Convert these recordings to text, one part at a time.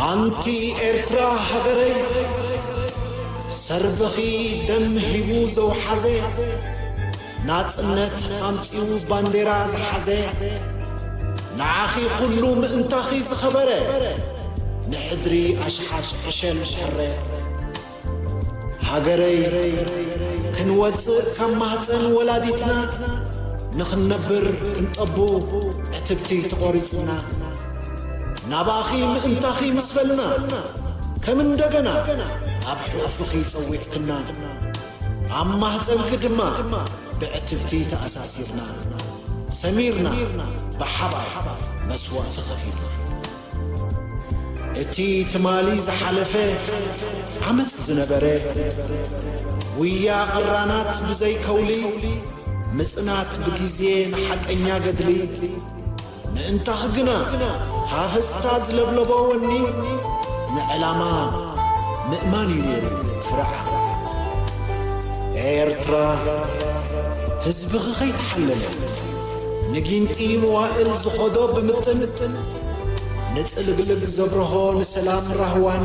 ኣንቲ ኤርትራ ሃገረይ፣ ሰርብኺ ደም ሂቡ ዘውሓዘ፣ ናጽነት ኣምጺኡ ባንዴራ ዝሓዘ፣ ንዓኺ ኩሉ ምእንታኺ ዝኸበረ፣ ንሕድሪ ኣሽሓት ዕሸል ዝሕረ። ሃገረይ፣ ክንወጽእ ካብ ማህጸን ወላዲትና፣ ንኽንነብር ክንጠቡ ዕትብቲ ተቖሪጽና። ናባኺ ምእንታኺ ምስ በልና፣ ከም እንደገና ኣብ ሕቑፍኺ ጸዊዕክና። ኣብ ማህጸንኪ ድማ ብዕትብቲ ተኣሳሲርና። ሰሚርና ብሓባር መስዋእቲ ከፊልና። እቲ ትማሊ ዝሓለፈ ዓመት ዝነበረ፣ ጉያ ቅራናት ብዘይከውሊ፣ ምጽናት ብግዜ ንሓቀኛ ገድሊ፣ ምእንታኺ ግና ሃፈስታ ዝለብለቦ ወኒ፣ ንዕላማ ምእማን እዩ ነይሩ ፍረ ዓቕሊ። ኤርትራ፣ ህዝብኺ ከይተሓለለ፣ ንጊንጢ መዋእል ዝኸዶ ብምጥን፣ ንጽልግልግ ዘብርሆ ንሰላም ራህዋን፣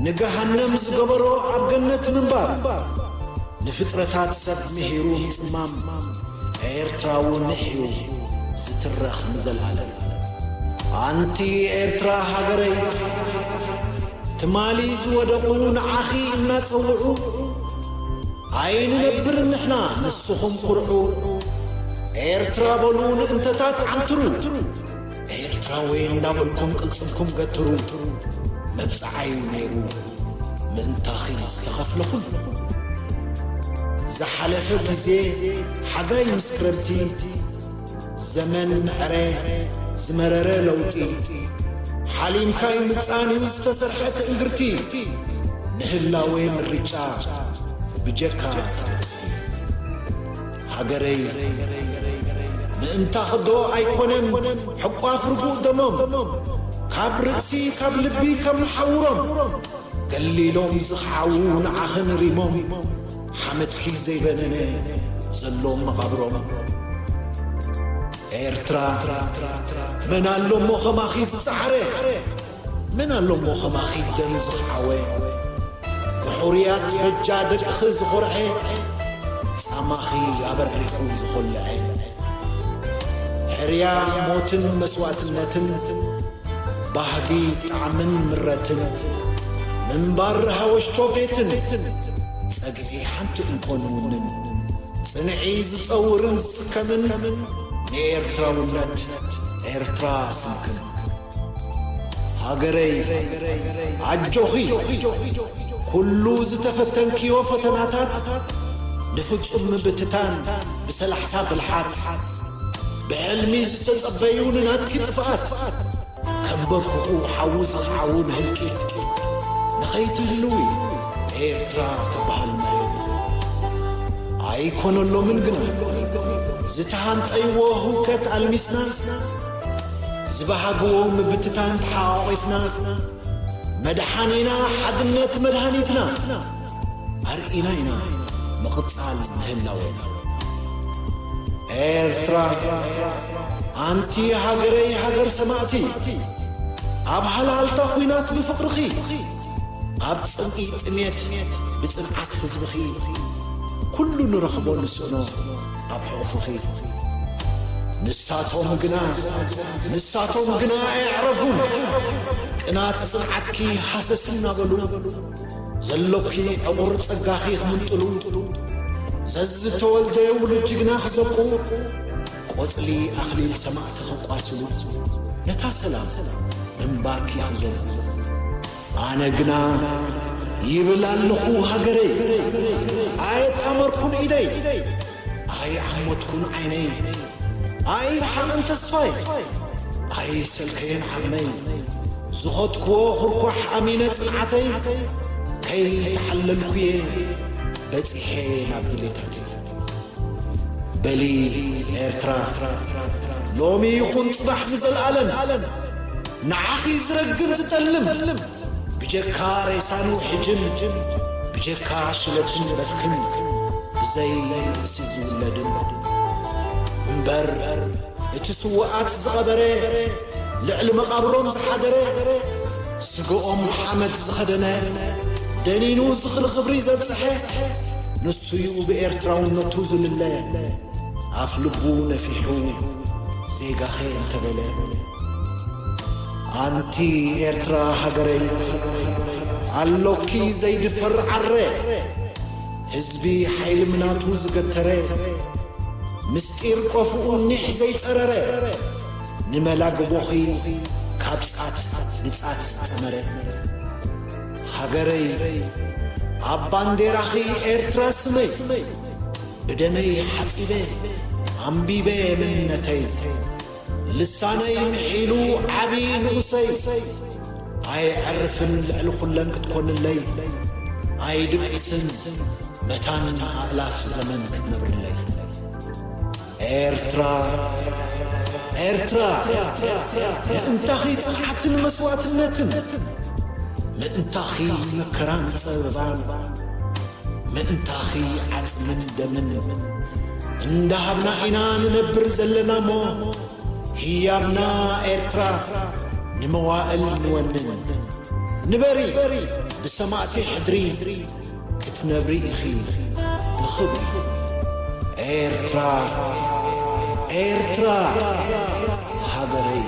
ንገሃነም ዝገበሮ ኣብ ገነት ምንባር፣ ንፍጥረታት ሰብ ምሂሩ ምጽማም፣ ኤርትራዊ ምሕዩ ዝትረኽ ንዘልኣለም። ኣንቲ ኤርትራ ሃገረይ፣ ትማሊ ዝወደቑ ንዓኺ እናጸውዑ፣ ኣይንነብርን ንሕና ንስኹም ኩርዑ። ኤርትራ በሉ ንእንተታት ዓንትሩ፣ ኤርትራዊ እናበልኩም ቅልጽምኩም ገትሩ። መብጽዓዩ ነይሩ ምእንታኺ ዝተኸፍለ ኩሉ። ዝሓለፈ ግዜ ሓጋይ ምስ ክረምቲ፣ ዘመን ምዕረ ዝመረረ ለውጢ፣ ሓሊምካይ ምጻን እዩ ዝተሰርሐ ትእንግርቲ። ንህላዌ ምርጫ ብጀካ ትዕግስቲ። ሃገረይ፣ ምእንታኽዶ ኣይኮነን ሕቋፍ ርጉእ ደሞም፣ ካብ ርእሲ ካብ ልቢ ከም ንሓውሮም፣ ገሊሎም ዝኸሓዉ ንዓኽን ሪሞም፣ ሓመድኪ ዘይበነነ ዘሎ መቓብሮም። ኤርትራ፣ መን ኣሎ እሞ ኸማኺ ዝጸዓረ? መን ኣሎ እሞ ኸማኺ ደም ዝኸሓወ? ብሕሩያት በጃ ደቅኺ ዝኾርዐ፣ ጻማኺ ኣበሪኹ ዝኾለዐ። ሕርያ ሞትን መስዋእትነትን፣ ባህጊ ጣዕምን ምረትን፣ ምንባር ሃወሽቶ ቤትን፣ ጸግዒ ሓንቲ እንኮን ውንን፣ ጽንዒ ዝጸውርን ዝስከምን፣ ንኤርትራውነት ኤርትራ ስምክን። ሃገረይ፣ ኣጆኺ፣ ኩሉ ዝተፈተንክዮ ፈተናታት፣ ንፍጹም ምብትታን ብሰላሕታ ብልሓት፣ ብሕልሚ ዝተጸበዩ ንናትኪ ጥፍኣት፣ ከንበርክኹ ሓዊ ዝኸዓዉ ንህልቂት፣ ንኸይትህልዊ ኤርትራ ትበሃል መሬት። ኣይኮነሎምን ግና፣ ዝተሃንጠይዎ ህውከት ኣልሚስና፣ ዝበሃግዎ ምብትታን ተሓቋቒፍና፣ መድሓኒና ሓድነት መድሃኒትና ኣርኢና ኢና ምቕጻል ምህላወና። ኤርትራ፣ ኣንቲ ሃገረይ ሃገር ሰማእቲ፣ ኣብ ሃልሃልታ ኲናት ብፍቕርኺ፣ ኣብ ጽምኢ ጥሜት ብጽንዓት ህዝብኺ፣ ኩሉ ንረኽቦ ንስእኖ ኣብ ሕቑፍኺ። ንሳቶም ግና፣ ንሳቶም ግና ኣየዕረፉን። ቅናት ጽንዓትኪ ሃሰስ እናበሉ፣ ዘሎኪ ዕቑር ጸጋኺ ክምንጥሉ፣ ዘዝተወልደ ውሉድ ጅግና ክዘቁ፣ ቆጽሊ ኣኽሊል ሰማእቲ ክቋስሉ፣ ነታ ሰላም ምንባርኪ ክዘርጉ። ኣነ ግና ይብል ኣለኹ ሃገረይ፣ ኣየጣመርኩን ኢደይ፣ ኣይዓሞትኩን ዓይነይ፣ ኣይረሓቐን ተስፋይ፣ ኣይሰልከየን ዓቕመይ፣ ዝኸድክዎ ኹርኳሕ ኣሚነ ጽንዓተይ፣ ከይተሓለልኩየ በጺሐ ናብ ድሌታተይ። በሊ ኤርትራ፣ ሎሚ ይኹን ጽባሕ ንዘለኣለም፣ ንዓኺ ዝረግም ዝጠልም፣ ብጀካ ሬሳን ውሕጅን፣ ብጀካ ሽለትን በትክን፣ ብዘይ ርእሲ ዝውለድን። እምበር እቲ ስዉኣት ዝቐበረ፣ ልዕሊ መቓብሮም ዝሓደረ፣ ስግኦም ሓመድ ዝኸደነ፣ ደኒኑ ዝኽሪ ክብሪ ዘብጽሐ፣ ንሱ'ዩ ብኤርትራውነቱ ዝልለ። ኣፍ ልቡ ነፊሑ ዜጋኸ እንተበለ። ኣንቲ ኤርትራ ሃገረይ፣ ኣሎኪ ዘይድፈር ዓረ፣ ህዝቢ ሓይሊ ምናቱ ዝገተረ፣ ምስጢር ቆፍኡ ኒሕ ዘይጸረረ፣ ንመላግቦኺ ካብ ጻት ንጻት ዝጠመረ። ሃገረይ፣ ኣብ ባንዴራኺ ኤርትራ ስመይ፣ ብደመይ ሓጺበ ኣንቢበ መንነተይ። ልሳነይ ምሒሉ ዓቢ ንኡሰይ፣ ኣየዕርፍን ልዕሊ ኩለን ክትኮንለይ። ኣይድቅስን መታን ኣእላፍ ዘመን ክትነብርለይ። ኤርትራ፣ ኤርትራ፣ ምእንታኺ ጽንዓትን መስዋእትነትን፣ ምእንታኺ መከራን ጸበባን፣ ምእንታኺ ዓጽምን ደምን እንዳሃብና ኢና ንነብር ዘለና እሞ፣ ህያብና ኤርትራ ንመዋእል ንወንን። ንበሪ ብሰማእቲ ሕድሪ፣ ክትነብሪ ኢኺ ብኽብሪ። ኤርትራ፣ ኤርትራ ሃገረይ።